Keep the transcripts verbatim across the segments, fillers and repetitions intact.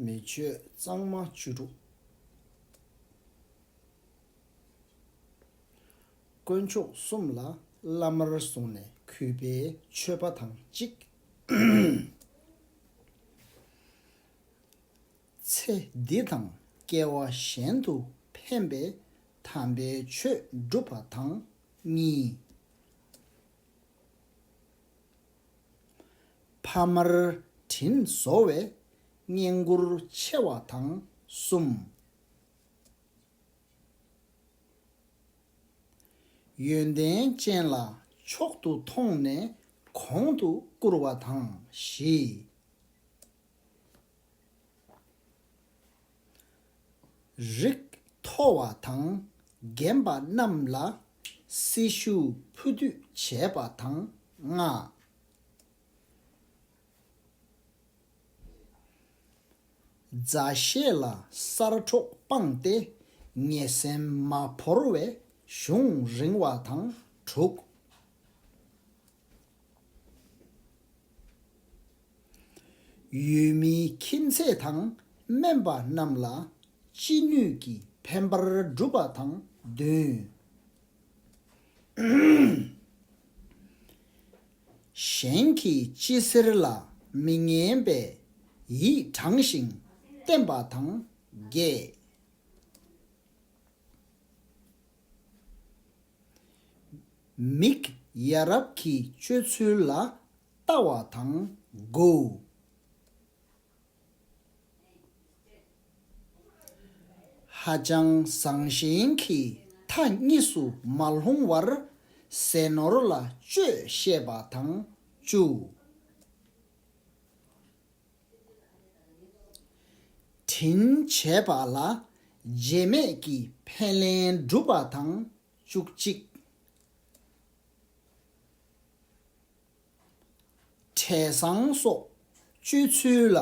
མི་ཆོས་གཙང་མ་བཅུ་དྲུག་དཀོན་མཆོག་གསུམ་ལ་བླ་མར་བཟུང་ནས་གུས་པས་མཆོད་པ་དང་གཅིག་ཚེ་འདི་དང་སྐྱེ་བ་གཞན་དུ་ཕན་པའི་དམ་པའི་ཆོས་སྒྲུབ་པ་དང་གཉིས། ཕ་མར་དྲིན་གཟོ་བའི་བསྙེན་བཀུར་ཆེ་བ་དང་གསུམ། ཡོན་ཏན་ཅན་ལ་མཆོག་ཏུ་མཐོང་ནས་གོང་དུ་བཀུར་བ་དང་བཞི། རིགས་མཐོ་བ་དང་རྒན་པ་རྣམས་ལ་སྲི་ཞུ་ཕུལ་འདུད་བྱས་པ་དང་ལྔ། མཛའ་བཤེས་ལ་སར་འཕྲོག་སྤངས་ཏེ་ཉེ་སེམས་མ་བོར་བའི་གཞུང་རིང་བ་དང་དྲུག་ཡུལ་མིའི་ཁྱིམ་མཚེས་དང་སྨན་པ་རྣམས་ལ་ཅི་ནུས་ཀྱིས་ཕན་པར་བསྒྲུབ་པ་དང་བདུན། གཞན་གྱི་སྤྱི་སེར་ལ་མི་ངན་པས་ཡིད་དྲངས་ཤིང་བསྟེན་པ་དང་བརྒྱད། མིག་ཡ་རབས་ཀྱི་སྤྱོད་ཚུལ་ལ་ལྟ་བ་དང་དགུ། ཧ་ཅང་བཟང་ཞན་གྱི་མཐའ་གཉིས་སུ་མ་ལྷུང་བར་ཟས་ནོར་ལ་སྤྱོད་ཤེས་པ་དང་བཅུ། དྲིན་བྱས་པ་ལ་རྗེས་མེད་ཀྱི་ཕན་ལན་སྒྲུབ་པ་དང་བཅུ་གཅིག་བྲེལ་ཟང་སོགས་སྤྱོད་ཚུལ་ལ་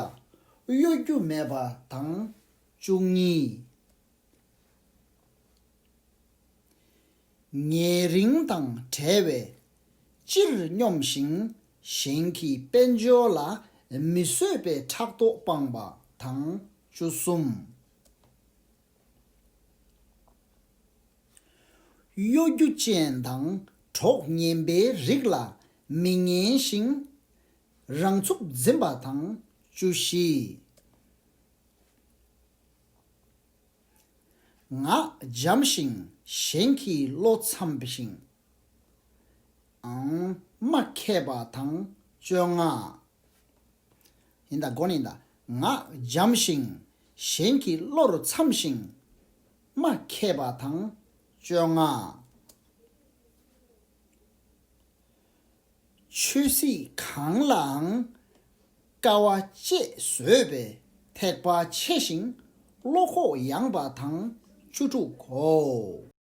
གཡོ་སྒྱུ་མེད་པ་དང་བཅུ་གཉིས། ཉེ་རིང་དང་བྲལ་བའི་སྤྱིར་སྙོམས་ཤིང་གཞན་གྱི་དཔལ་འབྱོར་ལ་མི་བཟོད་པའི་ཕྲག་དོག་སྤངས་པ་དང་བཅུ་གསུམ། གཡོ་སྒྱུ་ཅན་དང་གྲོགས་ངན་པའི་རིགས་ལ་མི་ཉན་ཞིང་རང་ཚུགས་འཛིན་པ་དང་བཅུ་བཞི། ངག་འཇམ་ཞིང་གཞན་གྱི་བློ་འཚམ་ཞིང་ཨང་མ་མཁས་པ་དང་བཅོ་ལྔ། ཡིན་ད་དགོན་ཡིན་ད། ངག་འཇམ་ཞིང་གཞན་གྱི་བློར་འཚམ་ཞིང་མ་མཁས་པ་དང་བཅོ་ལྔ། ཆོས་སྲིད་གང་ལའང་དཀའ་བ་སྤྱད་བཟོད་པའི་ཐེག་པ་ཆེ་ཞིང་བློ་ཁོག་ཡངས་པ་དང་བཅུ་དྲུག་གོ།